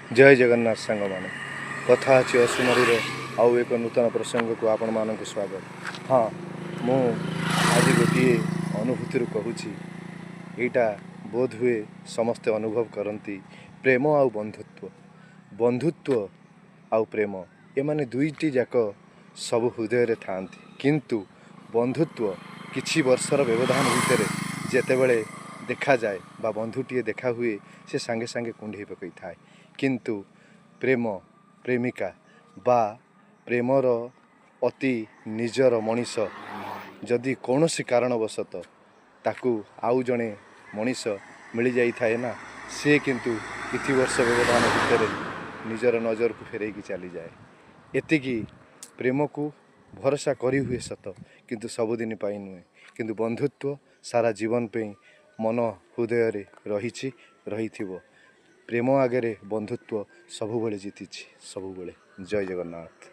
ଜୟ ଜଗନ୍ନାଥ ସାଙ୍ଗମାନେ, କଥା ଅଛି ଅସୁମରୀର ଆଉ ଏକ ନୂତନ ପ୍ରସଙ୍ଗକୁ ଆପଣମାନଙ୍କୁ ସ୍ୱାଗତ। ହଁ, ମୁଁ ଆଜି ଗୋଟିଏ ଅନୁଭୂତିରୁ କହୁଛି। ଏଇଟା ବୋଧହୁଏ ସମସ୍ତେ ଅନୁଭବ କରନ୍ତି। ପ୍ରେମ ଆଉ ବନ୍ଧୁତ୍ୱ, ବନ୍ଧୁତ୍ୱ ଆଉ ପ୍ରେମ, ଏମାନେ ଦୁଇଟି ଯାକ ସବୁ ହୃଦୟରେ ଥାଆନ୍ତି। କିନ୍ତୁ ବନ୍ଧୁତ୍ୱ କିଛି ବର୍ଷର ବ୍ୟବଧାନ ଭିତରେ ଯେତେବେଳେ ଦେଖାଯାଏ ବା ବନ୍ଧୁଟିଏ ଦେଖା ହୁଏ, ସେ ସାଙ୍ଗେ ସାଙ୍ଗେ କୁଣ୍ଢେଇ ପକାଇଥାଏ। କିନ୍ତୁ ପ୍ରେମ, ପ୍ରେମିକା ବା ପ୍ରେମର ଅତି ନିଜର ମଣିଷ ଯଦି କୌଣସି କାରଣବଶତଃ ତାକୁ ଆଉ ଜଣେ ମଣିଷ ମିଳିଯାଇଥାଏ ନା, ସିଏ କିନ୍ତୁ କିଛି ବର୍ଷ ବ୍ୟବଧାନ ଭିତରେ ନିଜର ନଜରକୁ ଫେରେଇକି ଚାଲିଯାଏ। ଏତିକି ପ୍ରେମକୁ ଭରସା କରିହୁଏ ସତ, କିନ୍ତୁ ସବୁଦିନ ପାଇଁ ନୁହେଁ। କିନ୍ତୁ ବନ୍ଧୁତ୍ୱ ସାରା ଜୀବନ ପାଇଁ ମନ ହୃଦୟରେ ରହିଛି, ରହିଥିବ। ପ୍ରେମ ଆଗରେ ବନ୍ଧୁତ୍ୱ ସବୁବେଳେ ଜିତିଛି, ସବୁବେଳେ। ଜୟ ଜଗନ୍ନାଥ।